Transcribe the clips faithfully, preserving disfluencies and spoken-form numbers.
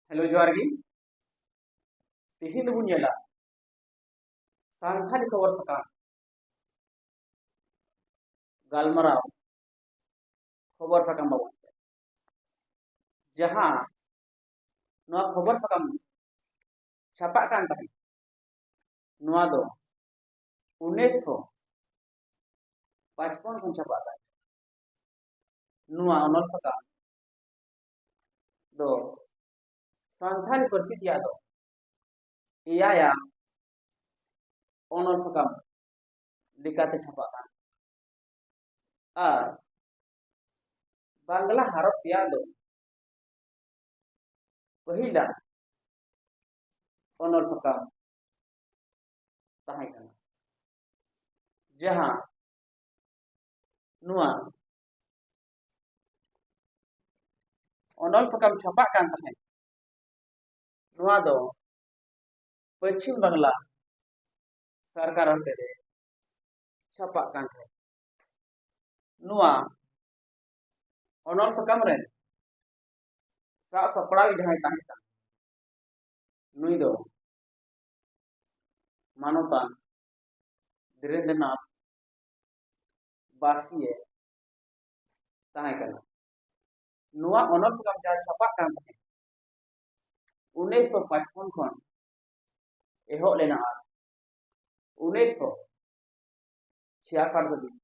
Hello, ᱡᱚᱦᱟᱨ ᱜᱮ᱾ ᱛᱮᱦᱮᱧ ᱫᱚᱵᱚᱱ ᱧᱮᱞᱟ ᱥᱟᱱᱛᱷᱟᱞᱤ ᱠᱷᱚᱵᱚᱨ ᱥᱟᱠᱟᱢ ᱜᱟᱞᱢᱟᱨᱟᱣ, ᱠᱷᱚᱵᱚᱨ ᱥᱟᱠᱟᱢ ᱵᱟᱵᱚᱫ ᱛᱮ᱾ ᱡᱟᱦᱟᱸ ᱱᱚᱣᱟ ᱠᱷᱚᱵᱚᱨ ᱥᱟᱠᱟᱢ ᱪᱷᱟᱯᱟᱜ ᱠᱟᱱ ᱛᱟᱦᱮᱸᱫ, ᱱᱚᱣᱟ ᱫᱚ ᱩᱱᱤᱥᱥᱚ ᱯᱟᱸᱪᱯᱚᱱ ᱠᱷᱚᱱ ᱪᱷᱟᱯᱟᱜ ᱠᱟᱱ ᱛᱟᱦᱮᱸᱫ᱾ ᱱᱚᱣᱟ ᱚᱱᱚᱞ ᱥᱟᱠᱟᱢ ᱫᱚ ᱥᱟᱱᱛᱟᱲᱤ ᱯᱟᱹᱨᱥᱤ ᱨᱮᱭᱟᱜ ᱫᱚ ᱮᱭᱟᱭᱟᱜ ᱚᱱᱚᱞ ᱥᱟᱠᱟᱢ ᱞᱮᱠᱟᱛᱮ ᱪᱷᱟᱯᱟᱜ ᱠᱟᱱᱟ᱾ ᱟᱨ ᱵᱟᱝᱞᱟ ᱦᱚᱨᱚᱯ ᱨᱮᱭᱟᱜ ᱫᱚ ᱯᱟᱹᱦᱤᱞᱟᱜ ᱚᱱᱚᱞ ᱥᱟᱠᱟᱢ ᱛᱟᱦᱮᱸ ᱠᱟᱱᱟ, ᱡᱟᱦᱟᱸ ᱱᱚᱣᱟ ᱚᱱᱚᱞ ᱥᱟᱠᱟᱢ ᱪᱷᱟᱯᱟᱜ ᱠᱟᱱ ᱛᱟᱦᱮᱸᱫ, ᱱᱚᱣᱟ ᱫᱚ ᱯᱚᱪᱷᱤᱢ ᱵᱟᱝᱞᱟ ᱥᱚᱨᱠᱟᱨ ᱦᱚᱛᱮᱛᱮ ᱪᱷᱟᱯᱟᱜ ᱠᱟᱱ ᱛᱟᱦᱮᱸᱫ᱾ ᱱᱚᱣᱟ ᱚᱱᱚᱞ ᱥᱟᱠᱟᱢ ᱨᱮ ᱥᱟᱵ ᱥᱟᱯᱲᱟᱣᱤᱡ ᱡᱟᱦᱟᱸᱭ ᱛᱟᱦᱮᱸ ᱠᱟᱱᱟ, ᱱᱩᱭ ᱫᱚ ᱢᱟᱱᱚᱛᱟᱱ ᱫᱷᱤᱨᱮᱱᱫᱨᱚᱱᱟᱛᱷ ᱵᱟᱥᱠᱮ ᱛᱟᱦᱮᱸ ᱠᱟᱱᱟ᱾ ᱱᱚᱣᱟ ᱚᱱᱚᱞ ᱥᱟᱠᱟᱢ ᱡᱟᱦᱟᱸ ᱪᱷᱟᱯᱟᱜ ᱠᱟᱱ ᱛᱟᱦᱮᱸᱫ, ᱩᱱᱤᱥᱥᱚ ᱯᱟᱸᱪᱯᱚᱱ ᱠᱷᱚᱱ ᱮᱦᱚᱵ ᱞᱮᱱᱟ ᱟᱨ ᱩᱱᱤᱥᱥᱚ ᱪᱷᱤᱭᱟᱥᱟᱴ ᱫᱷᱟᱹᱵᱤᱡ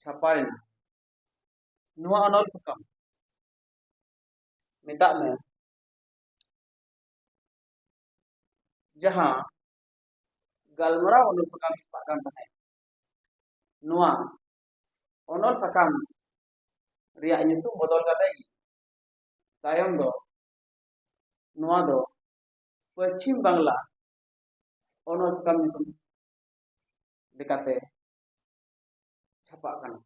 ᱪᱷᱟᱯᱟ ᱞᱮᱱᱟ᱾ ᱱᱚᱣᱟ ᱚᱱᱚᱞ ᱥᱟᱠᱟᱢ ᱢᱮᱛᱟᱜ ᱢᱮ, ᱡᱟᱦᱟᱸ ᱜᱟᱞᱢᱟᱨᱟᱣ ᱚᱱᱚᱞ ᱥᱟᱠᱟᱢ ᱪᱷᱟᱯᱟᱜ ᱠᱟᱱ ᱛᱟᱦᱮᱸᱫ, ᱱᱚᱣᱟ ᱚᱱᱚᱞ ᱥᱟᱠᱟᱢ ᱨᱮᱭᱟᱜ ᱧᱩᱛᱩᱢ ᱵᱚᱫᱚᱞ ᱠᱟᱛᱮ ᱜᱮ ᱛᱟᱭᱚᱢ ᱫᱚ ᱱᱚᱣᱟ ᱫᱚ ᱯᱚᱪᱷᱤᱢ ᱵᱟᱝᱞᱟ ᱚᱱᱚᱞ ᱥᱟᱠᱟᱢ ᱧᱩᱛᱩᱢ ᱞᱮᱠᱟᱛᱮ ᱪᱷᱟᱯᱟᱜ ᱠᱟᱱᱟ᱾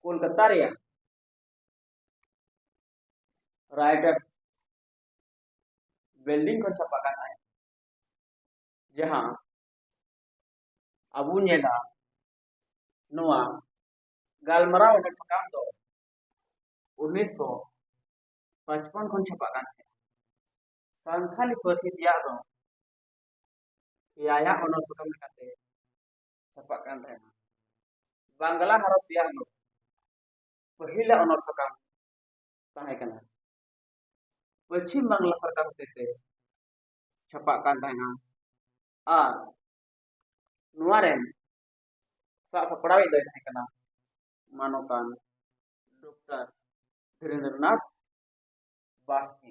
ᱠᱳᱞᱠᱟᱛᱟ ᱨᱮᱭᱟᱜ ᱨᱟᱭᱴᱟᱨᱥ ᱵᱤᱞᱰᱤᱝ ᱠᱷᱚᱱ ᱪᱷᱟᱯᱟᱜ ᱠᱟᱱ ᱛᱟᱦᱮᱸᱫ, ᱡᱟᱦᱟᱸ ᱟᱵᱚ ᱧᱮᱞᱟ, ᱱᱚᱣᱟ ᱜᱟᱞᱢᱟᱨᱟᱣ ᱚᱱᱚᱞ ᱥᱟᱠᱟᱢ ᱫᱚ ᱩᱱᱤᱥᱥᱚ ᱯᱟᱸᱪᱯᱚᱱ ᱠᱷᱚᱱ ᱪᱷᱟᱯᱟᱜ ᱠᱟᱱ ᱛᱟᱦᱮᱸᱫ᱾ ᱥᱟᱱᱛᱷᱟᱞᱤ ᱯᱟᱹᱨᱥᱤ ᱛᱮᱭᱟᱜ ᱫᱚ ᱮᱭᱟᱭᱟᱜ ᱚᱱᱚᱞ ᱥᱟᱠᱟᱢ ᱞᱮᱠᱟᱛᱮ ᱪᱷᱟᱯᱟᱜ ᱠᱟᱱ ᱛᱟᱦᱮᱸᱱᱟ᱾ ᱵᱟᱝᱞᱟ ᱦᱚᱨᱚᱯ ᱛᱮᱭᱟᱜ ᱫᱚ ᱯᱟᱹᱦᱤᱞᱟᱜ ᱚᱱᱚᱞ ᱥᱟᱠᱟᱢ ᱛᱟᱦᱮᱸ ᱠᱟᱱᱟ᱾ ᱯᱚᱪᱷᱤᱢ ᱵᱟᱝᱞᱟ ᱥᱚᱨᱠᱟᱨ ᱦᱚᱛᱮᱛᱮ ᱪᱷᱟᱯᱟᱜ ᱠᱟᱱ ᱛᱟᱦᱮᱸᱱᱟ᱾ ᱟᱨ ᱱᱚᱣᱟ ᱨᱮᱱ ᱥᱟᱵ ᱥᱟᱯᱲᱟᱣᱤᱡ ᱫᱚᱭ ᱛᱟᱦᱮᱸ ᱠᱟᱱᱟ ᱢᱟᱱᱚᱛᱟᱱ ᱰᱚᱠᱴᱚᱨ ᱫᱷᱤᱨᱮᱱᱫᱨᱚᱱᱟᱛᱷ ᱵᱟᱥᱠᱮ᱾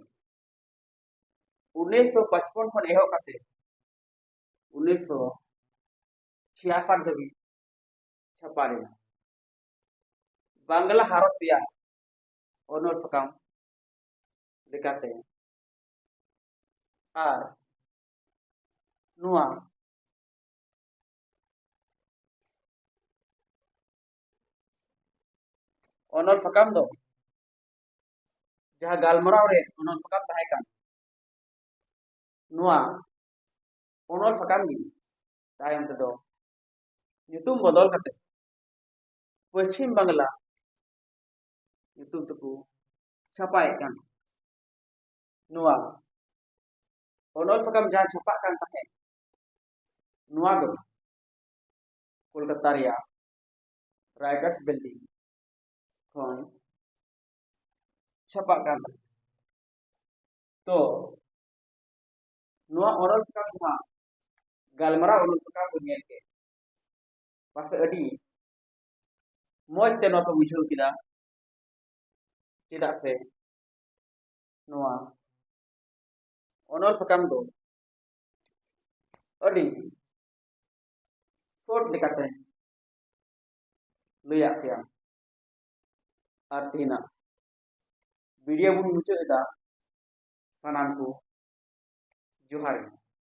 ᱩᱱᱤᱥᱥᱚ ᱯᱟᱸᱪᱯᱚᱱ ᱠᱷᱚᱱ ᱮᱦᱚᱵ ᱠᱟᱛᱮ ᱩᱱᱤᱥᱥᱚ ᱪᱷᱤᱭᱟᱥᱟᱴ ᱫᱷᱟᱹᱵᱤᱡ ᱪᱷᱟᱯᱟ ᱞᱮᱱᱟ᱾ ᱵᱟᱝᱞᱟ ᱦᱚᱨᱚᱯ ᱨᱮᱭᱟᱜ ᱚᱱᱚᱞ ᱥᱟᱠᱟᱢ ᱞᱮᱠᱟᱛᱮ᱾ ᱟᱨ ᱱᱚᱣᱟ ᱚᱱᱚᱞ ᱥᱟᱠᱟᱢ ᱫᱚ ᱡᱟᱦᱟᱸ ᱜᱟᱞᱢᱟᱨᱟᱣ ᱨᱮ ᱚᱱᱚᱞ ᱥᱟᱠᱟᱢ ᱛᱟᱦᱮᱸ ᱠᱟᱱ, ᱱᱚᱣᱟ ᱚᱱᱚᱞ ᱥᱟᱠᱟᱢ ᱜᱮ ᱛᱟᱭᱚᱢ ᱛᱮᱫᱚ ᱧᱩᱛᱩᱢ ᱵᱚᱫᱚᱞ ᱠᱟᱛᱮ ᱯᱚᱪᱷᱤᱢ ᱵᱟᱝᱞᱟ ᱧᱩᱛᱩᱢ ᱛᱮᱠᱚ ᱪᱷᱟᱯᱟᱭᱮᱫ ᱠᱟᱱ ᱛᱟᱦᱮᱸᱫ᱾ ᱱᱚᱣᱟ ᱚᱱᱚᱞ ᱥᱟᱠᱟᱢ ᱡᱟᱦᱟᱸ ᱪᱷᱟᱯᱟᱜ ᱠᱟᱱ ᱛᱟᱦᱮᱸᱫ, ᱱᱚᱣᱟ ᱫᱚ ᱠᱳᱞᱠᱟᱛᱟ ᱨᱮᱭᱟᱜ ᱨᱟᱭᱴᱟᱨᱥ ᱵᱤᱞᱰᱤᱝ ᱠᱷᱚᱱ ᱪᱷᱟᱯᱟᱜ ᱠᱟᱱ ᱛᱟᱦᱮᱸᱫ᱾ ᱛᱚ ᱱᱚᱣᱟ ᱚᱱᱚᱞ ᱥᱟᱠᱟᱢ ᱡᱟᱦᱟᱸ ᱜᱟᱞᱢᱟᱨᱟᱣ ᱚᱱᱚᱞ ᱥᱟᱠᱟᱢ ᱵᱚᱱ ᱧᱮᱞ ᱠᱮᱫ, ᱯᱟᱥᱮᱡ ᱟᱹᱰᱤ ᱢᱚᱡᱽ ᱛᱮ ᱱᱚᱣᱟ ᱯᱮ ᱵᱩᱡᱷᱟᱹᱣ ᱠᱮᱫᱟ, ᱪᱮᱫᱟᱜ ᱥᱮ ᱱᱚᱣᱟ ᱚᱱᱚᱞ ᱥᱟᱠᱟᱢ ᱫᱚ ᱟᱹᱰᱤ ᱥᱚᱨᱴ ᱞᱮᱠᱟᱛᱮ ᱞᱟᱹᱭᱟᱫ ᱯᱮᱭᱟ᱾ ᱟᱨ ᱛᱮᱦᱮᱧᱟᱜ ᱵᱷᱤᱰᱤᱭᱳ ᱵᱚᱱ ᱢᱩᱪᱟᱹᱫ ᱮᱫᱟ᱾ ᱥᱟᱱᱟᱢ ᱠᱚ ᱡᱚᱦᱟᱨ ᱜᱮ᱾